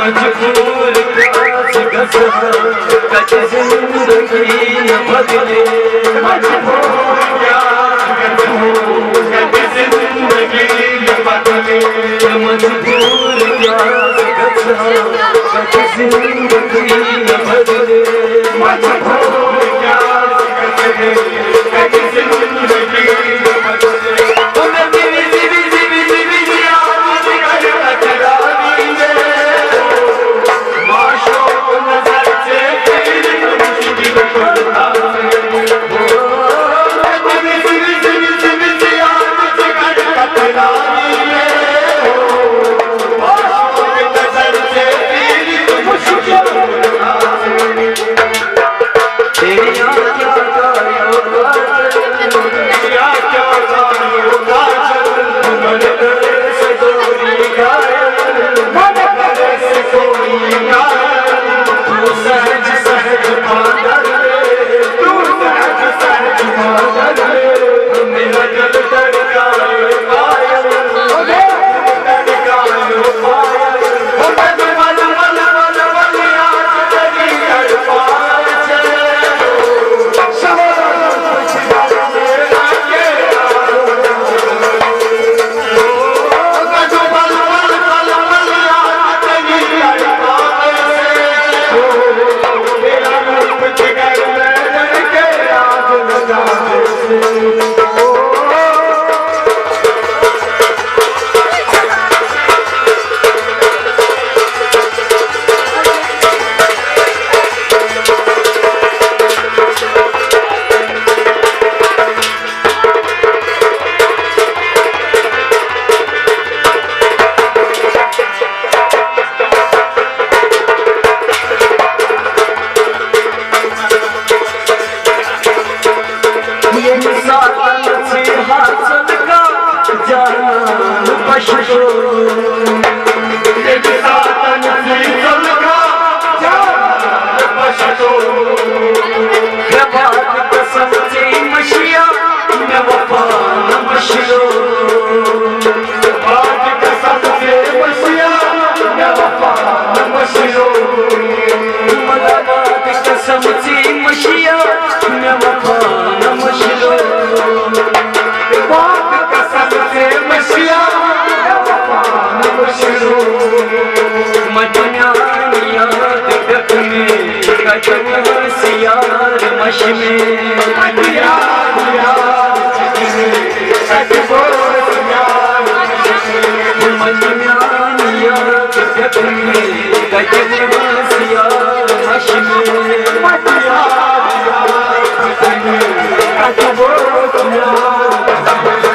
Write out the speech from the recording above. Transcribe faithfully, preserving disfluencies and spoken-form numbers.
مجبور کیٛازِ گژھٕ بہٕ، کتہِ زندگی نہٕ بدلے؟ مجبور کیٛازِ گژھٕ بہٕ، کتہِ زندگی نہٕ بدلے؟ مجبور کیٛازِ گژھٕ بہٕ، کتہِ زندگی نہٕ بدلے؟ مجبور کیٛازِ گژھٕ بہٕ، کتہِ زندگی نہٕ بدلے؟ ییٚمہِ ساتہٕ ژٕ حاصل کانٛہہ جان پشتو، ییٚمہِ ساتہٕ ژٕ ژَلکھ جان پشتو، مےٚ وعدٕ قسم ژےٚ مٔشیا، مےٚ وفا نہ مٔشرو۔ وعدٕ قسم ژےٚ مٔشیا، مےٚ وفا نہ مٔشرو۔ مگر وعدٕ قسم ژےٚ مٔشیا، مےٚ وفا نہ مٔشرو۔ وعدٕ قسم ژےٚ مٔشیا، مےٚ وفا نہ مٔشرو۔ مَتہِ میٛانہِ یاد پٮ۪ٹھ مےٚ کَتہِ ٲسۍ یار مَشہِ مےٚ۔ مَتہِ یاد، یاد پٮ۪ٹھ مےٚ کَتہِ ٲسۍ یار مَشہِ مےٚ۔ مَتہِ میٛانہِ یاد پٮ۪ٹھ مےٚ کَتہِ ٲسۍ یار مَشہِ مےٚ۔ مَتہِ یاد، یاد پٮ۪ٹھ مےٚ کَتہِ ٲسۍ یار مَشہِ مےٚ۔